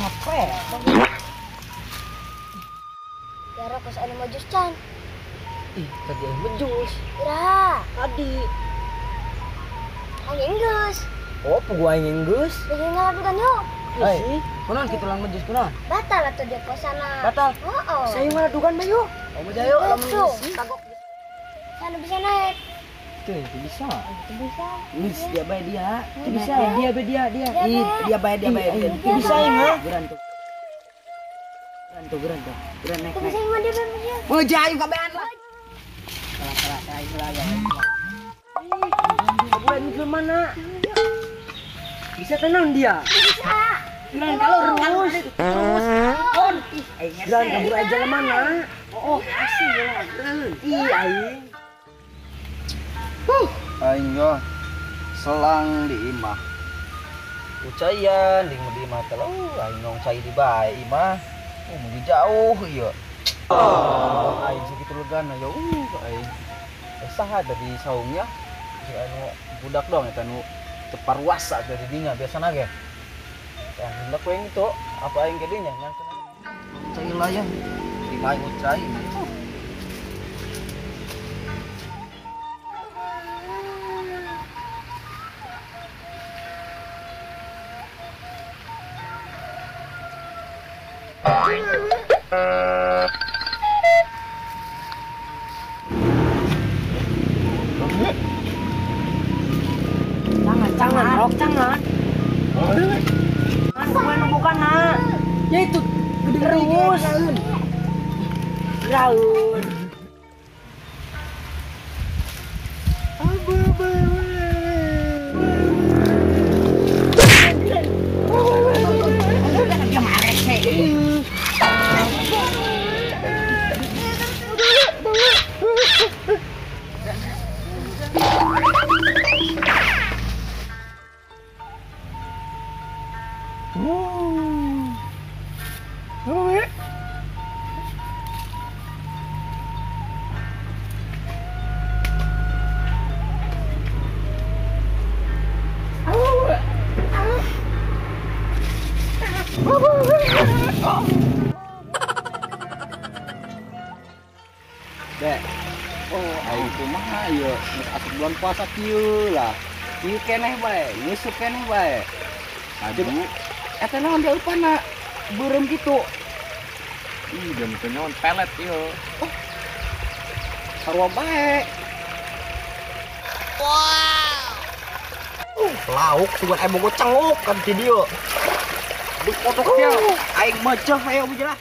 Capek. Gara kos anu majus can. Ih, tadi aing majus. Iraha. Tadi. Aing geus. Oh, pugu aing geus. Lagi ngaladugan yuk. Hei, kunaon kitu lang majus kunaon? Batal atuh dia puasana. Batal. Heeh. Saya ngaladugan mah yuk. Oh, mah yuk lamun kagok. Sana bisa naik. Tuh, itu bisa. Itu bisa. Ih, dia bae dia. Itu bisa. Dia bae dia, dia. Ih, dia bae dia bae dia. Itu bisa aing mah. Geran tuh. Geran tuh, geran tuh. Geran naik. Itu bisa mah dia bae dia. Meja aing kabehan lah. Salah salah aing lah ya. Ih, ke mana? Bisa tenang dia. Bisa. Geran kalau terus. Terus. On. Ih, geran kabur aja lah mana? Oh, asing lah. Ih, aing. Aing yo selang di imah. Ucayan di imah teh aing nong cai di bae imah. Mugi jauh ieu. Aing sakitu legana ya aing. Saha da di saungnya? Si anu budak dong eta nu teu paruasa dari dinya biasana ge. Tah hendak we itu apa aing ke dinya nyangkeun. Cai lah ya. Di bae ucai. Jangan, rok jangan. Bukan bukan nak. Ya itu gede terus. Raun. Dek, oh aing kumaha ieu geus asup bulan puasa kieu lah. Kieu keneh bae, ngeusup keneh bae. Aduh, eta naon diaupana beureum kitu. Ih, dan teu nyaon pelet ieu. Oh. Sarua bae. Wow. Lauk sugan aya bogo cenguk kan di dieu. Dikotok dia. Aing meceh ayo lah.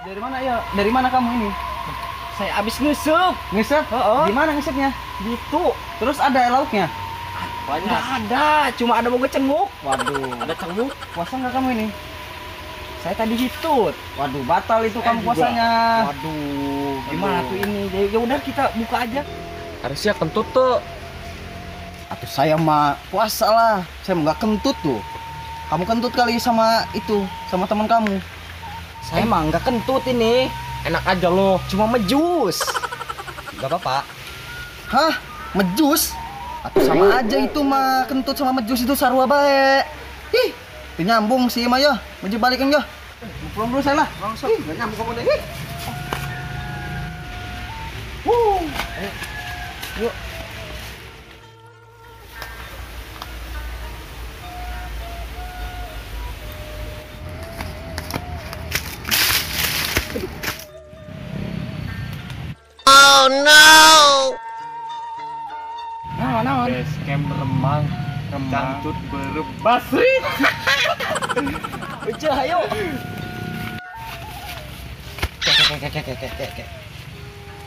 Dari mana ya? Dari mana kamu ini? Saya habis ngesup. Ngesup? Oh. Di mana ngesupnya? Gitu. Terus ada lauknya? Banyak. Nggak ada, cuma ada bogo cenguk. Waduh. Ada cenguk. Puasa nggak kamu ini? Saya tadi hitut. Waduh, batal itu kamu puasanya. Waduh, gimana tuh ini? Ya udah kita buka aja. Harusnya kentut tuh. Atau saya mah puasa lah. Saya nggak kentut tuh. Kamu kentut kali sama itu, sama teman kamu. Saya mah nggak kentut ini. Enak aja loh. Cuma mejus. Gak apa-apa. Hah? Mejus? Atau sama aja itu mah kentut sama mejus itu sarua bae. Ih, nyambung sih mah ya. Maju balikan ya. Pulang dulu saya lah. Langsung. Ih, nggak nyambung kamu deh. Ih. Wuh. Ayo. Yuk. Oh no. Naon? Basecamp Remang, Cangcut Berep Basri. Uceh, ayo. Kek.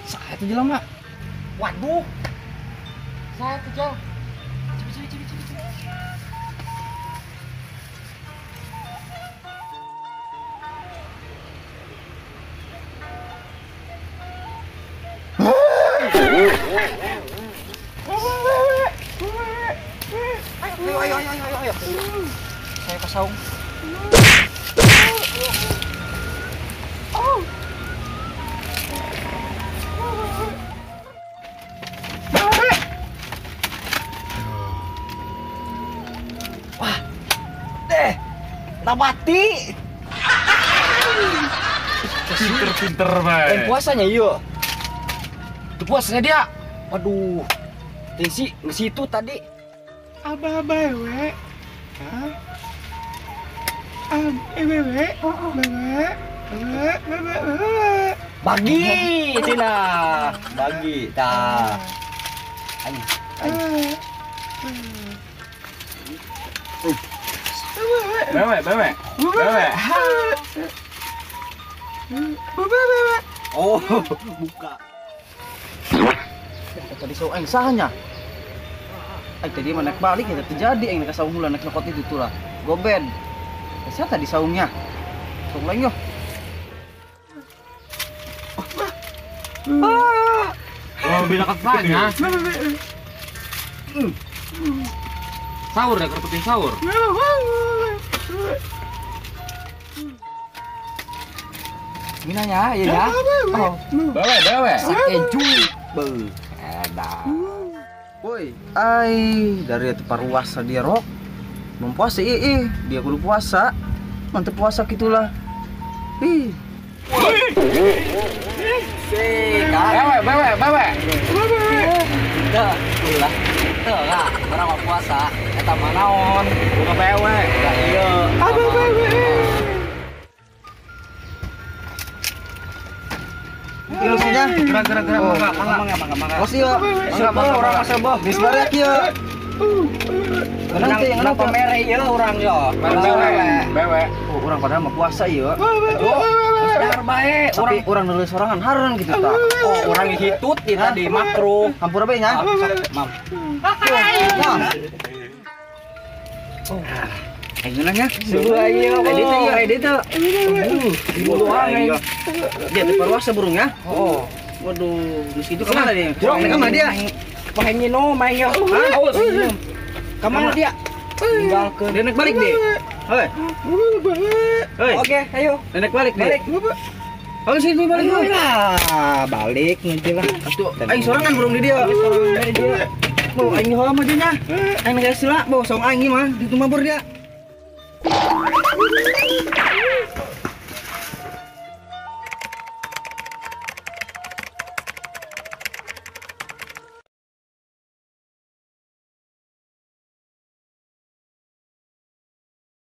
Saya tuh jelema. Waduh. Saya tuh jauh. Cepet. Ayo. Saya ke saung. Oh. Wah, Nabati. Pinter-pinter bae. Puasanya iya. Itu puasanya dia. Waduh. Tensi ke situ tadi. Abah bewe. Hah? Bewe. Bewe. Bewe. Bewe. Bagi Cina. Bagi. Tah. Ayo. Ayo. Bewe, bewe. Bewe. Bewe. Oh, buka. Tadi saung aing sahanya. Aing tadi mah naik balik ya terjadi aing naik saung heula naik nyokot itu tuh lah. Goben. Saya tadi saungnya. Saung lain yo. Oh, bila ketanya. Sahur ya, kerpetin sahur. Minanya, iya ya. Oh. Bewe, bewe. Keju. Be. Edan. Woi, ai dari itu paruasa dia rok. Belum puasa ih, dia kudu puasa. Mantep puasa gitulah. Ih. Bewe, bewe, bewe. Udah, ulah. Teu lah, urang mah puasa. Eta mah naon? Buka bewe. Udah ieu. Abah bewe. Ilusinya gerak gerak gerak mangga mangga mangga mangga. Los ieu. Mangga mangga urang mah seboh. Geus barek ieu. Menang menang pamere ieu urang yo. Bewe, bewe. Oh, urang padahal mah puasa ieu. Dahar bae urang urang nulis sorangan hareun gitu tah. Oh, urang hitut di tadi makruh. Hampura bae nya. Mam. Nah. Oh. Aing ngeunah nya. Sebuah ieu. Edit ieu, edit teu. Buluan aing. Dia teh paruasa burung ya. Oh. Waduh, geus kitu ka mana dia? Jerok Ka mana dia? Main nginum, main yo. Haus minum. Ka mana dia? Tinggalkeun. Dia naik balik deh. Hoi. Hoi. Oke, ayo. Dia naik balik deh. Balik. Oh, sini balik. Lah, balik nanti lah. Atuh, aing sorangan burung di dia. Sorangan di dia. Bau aing heula mah dia nya. Aing geus sila, bau saung aing mah ditumabur dia.